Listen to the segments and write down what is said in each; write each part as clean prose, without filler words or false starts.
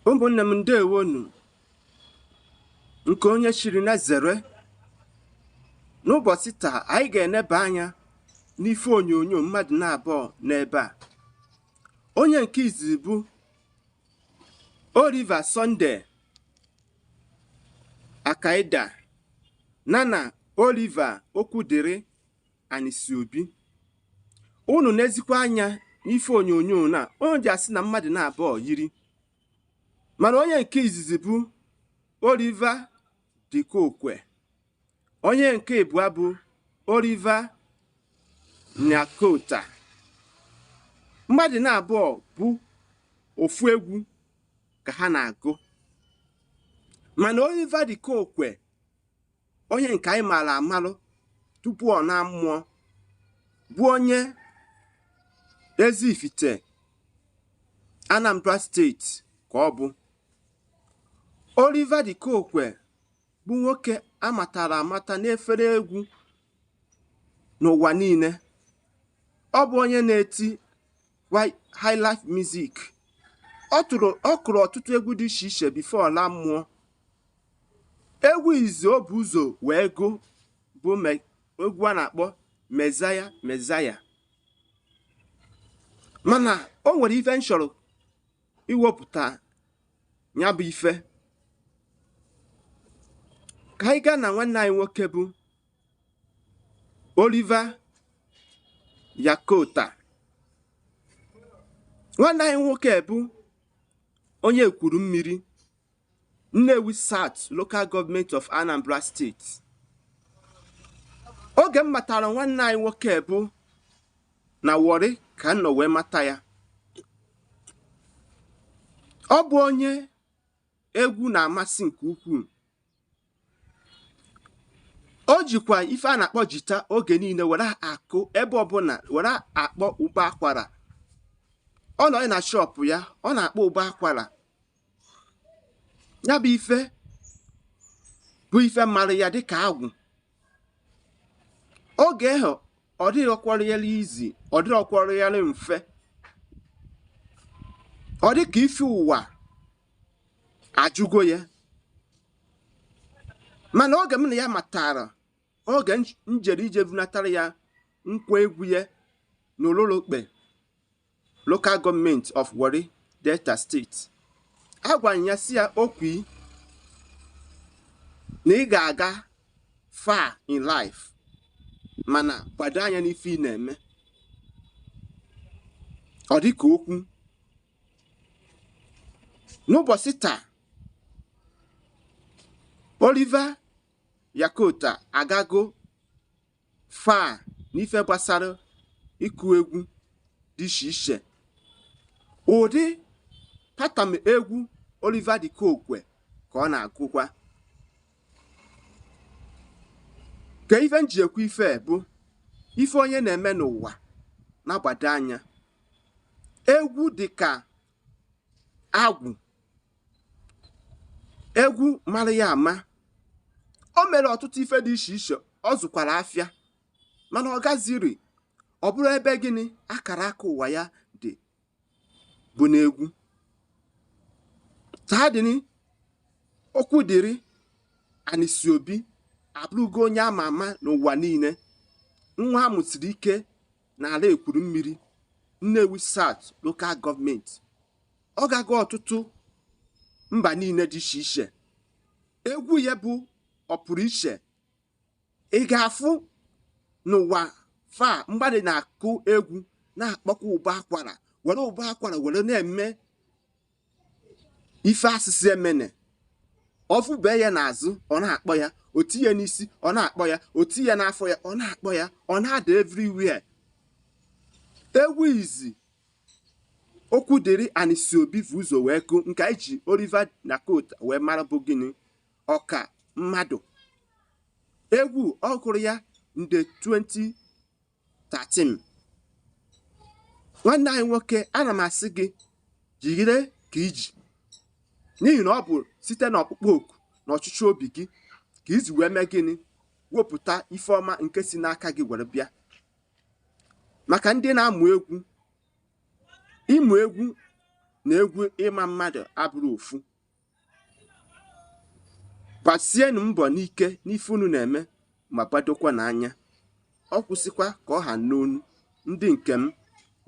Ụmụnne m, ndewonu. Nke onye chiri na zere. N'ụbọchị taa, anyị ga-eneba anya n'ife onyonyo mmadụ na-abụọ n'ebe a. Onye nke izizi bụ Oliver Sunday Akaida na Oliver Okwudiri Anisiobi. Unu n'ezikwa anya n'ife onyonyo na onye ji asị na mmadụ na-abụọ yiri, mana onye nke izizi bụ Oliver Dikokwe, onye nke ịbụa bụ Oliver Nyakota. Mmadụ na-abụọ bụ ofu egwu ka ha na-agụ, mana Oliver Dikokwe, onye nke anyị maara amalụ tupu ọ na mmụọ, bụ onye Ezifite, Anambra Steeti ka ọ bụ. Oliver Dikokwe bụ nwoke amatara amata n'efere egwu n'ụwa niile. Ọ bụ onye na-eti highlife music. Ọ tụrụ ọ kụrụ ọtụtụ egwu dị iche iche before ọ laa mmụọ. Egwu izi o bụ ụzọ wee gụ bụ egwu a na-akpọ Messiah Messiah. Mana o nwere ife m chọrọ iwepụta ya bụ ife ka anyị gaa na nwanne anyị nwoke bụ Oliver Yakota. Nwanne anyị nwoke bụ onye ekwuru mmiri, Nnewi South Local Government of Anambra State. Oge m matara nwanne anyị nwoke bụ na Warri ka m nọ wee mata ya. Ọ bụ onye egwu na-amasị nke ukwuu. O jikwa ife a na-akpọ jita oge niile were akụ ebe ọbụla, were akpọ ụbọ akwara. Ọ nọ na shop ya, ọ na-akpọ ụbọ akwara. Ya bụ ife bụ ife mara ya dịka agwụ. Oge ahụ ọ dịghịkwara ya izi, ọ dịghịkwara ya mfe, ọ dị ka ife ụwa ajụgo ya. Mana oge m na ya matara, oge m jere ije bunatara ya nkwa egwu ya n'Ololokpe Local Government of Warri, Delta State, agwara m ya si ya okwi na ị ga-aga far in life, mana gbado anya n'ife ị na-eme. Ọ dị ka okwu. N'ụbọchị taa, Oliver Yakota agago far n'ife gbasara ịkụ egwu dị iche iche. Ụdị pattern egwu Oliver Dikokwe ka ọ na-agụkwa. Ka ife m ji ekwu ife bụ ife onye na-eme n'ụwa na-agbado anya. Egwu dị ka agwụ, egwu mara ya ama. O mere ọtụtụ ife dị iche iche, ọ zụkwara afịa, mana ọ gaziri. Ọ bụrụ ebe gịnị akara aka ụwa ya dị bụ n'egwu. Taadịnị Okwudiri Anisiobi abụrụgo onye ama ama n'ụwa niile. Nwa a mụsiri ike n'ala ekwuru mmiri, Nnewi South Local Government. Ọ gago ọtụtụ mba niile dị iche iche. Egwu ya bụ ọpụrụ iche. Ị ga-afụ n'ụwa fa mmadụ na-akụ egwu na-akpọkwa ụbọ akwara, were ụbọ akwara were na-eme ife asịsị emene. Ọfụbee ya n'azụ, ọ na-akpọ ya, o tinye n'isi, ọ na-akpọ ya, o tinye ya n'afọ ya, ọ na-akpọ ya, ọ na-ada everywhere. Egwu izi Okwudiri Anisiobi bụ ụzọ wee gụ nke anyị ji Oliver Nakota wee mara bụ gịnị ọka mmadụ. Egwu ọ gụrụ ya nde 2013. Nwanne anyị nwoke, ana m asị gị jigide ka iji, n'ihi na ọ bụ site n'ọkpụkpọ oku na ọchịchị obi gị ka izi wee mee gịnị wepụta ife ọma nke si n'aka gị were bịa. Maka ndị na-amụ egwu, ịmụ egwu Na egwu ịma mmadụ abụrụ ofu. Gbasienụ mbọ n'ike n'ife unu na-eme, ma gbadokwa n'anya. Ọ kwụsịkwa ka ọ ha n'onu ndị nke m.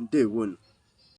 Ndewonu.